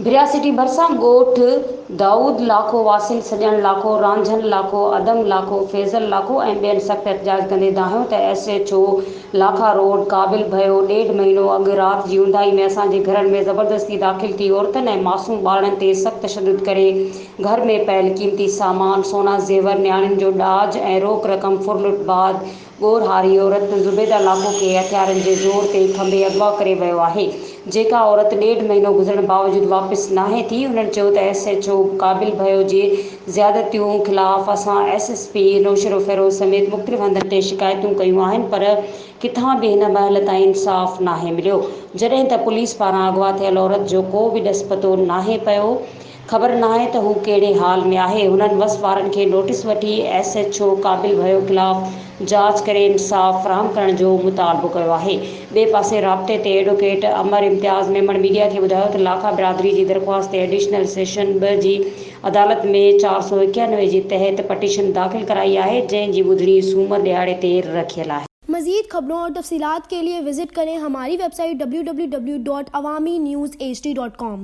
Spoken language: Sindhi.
ڀريا سٽي ڀرسان ڳوٺ دائود لاکو واسين سڄڻ لاکو، رانجهن لاکو، عدم لاکو، فيضل لاکو ۽ ٻين سخت احتجاج ڪندي دانهيو ته S H O Lakha road Qabil Bhayo ڏيڍ مهينو اڳ رات جي اونداهي ۾ اسان جي گهرن ۾ زبردستي داخل ٿي عورتن ۽ معصوم ٻارڙن تي سخت تشدد ڪري گهر ۾ پيل قيمتي سامان سونا زيور نياڻين جو ڏاج ۽ روڪ رقم ڦرلٽ بعد ڳور هاري عورت زبيده لاکو کي هٿيارن جي زور تي کنڀي اغوا ڪري ويو آهي، جيڪا عورت ڏيڍ مهينو گذرڻ باوجود واپس ناهي ٿي، هنن چيو ته ايس ايڇ او قابل ڀيو جي زيادتيون خلاف اسان ايس ايس پي نوشهروفيروز سميت مختلف هنڌن تي شڪايتون ڪيون آهن پر ڪٿان به هن مهل تائين انصاف ناهي مليو، جڏهن ته پوليس پاران اغوا ٿيل عورت جو ڪو به ڏس پتو ناهي پيو. خبر ناهي ته هو ڪهڙي حال ۾ آهي، هنن وس وارن کي نوٽيس وٺي ايس ايڇ او قابل ڀيو خلاف جاچ ڪري انصاف فراهم ڪرڻ جو مطالبو ڪيو آهي. ٻئي پاسي رابطي تي ايڊووڪيٽ امر امتياز ميمڻ ميڊيا کي ٻڌايو ته لاکا برادري جي درخواست تي ايڊيشنل سيشن ٻه جي عدالت ۾ 491 جي تحت پٽيشن داخل ڪرائي آهي جنهن جي ٻڌڻي سومر ڏهاڙي تي رکيل آهي. مزيد خبرون اور تفصيلات کے لئے وزٽ ڪرين ھماري web site www.awamiNewsHD.com.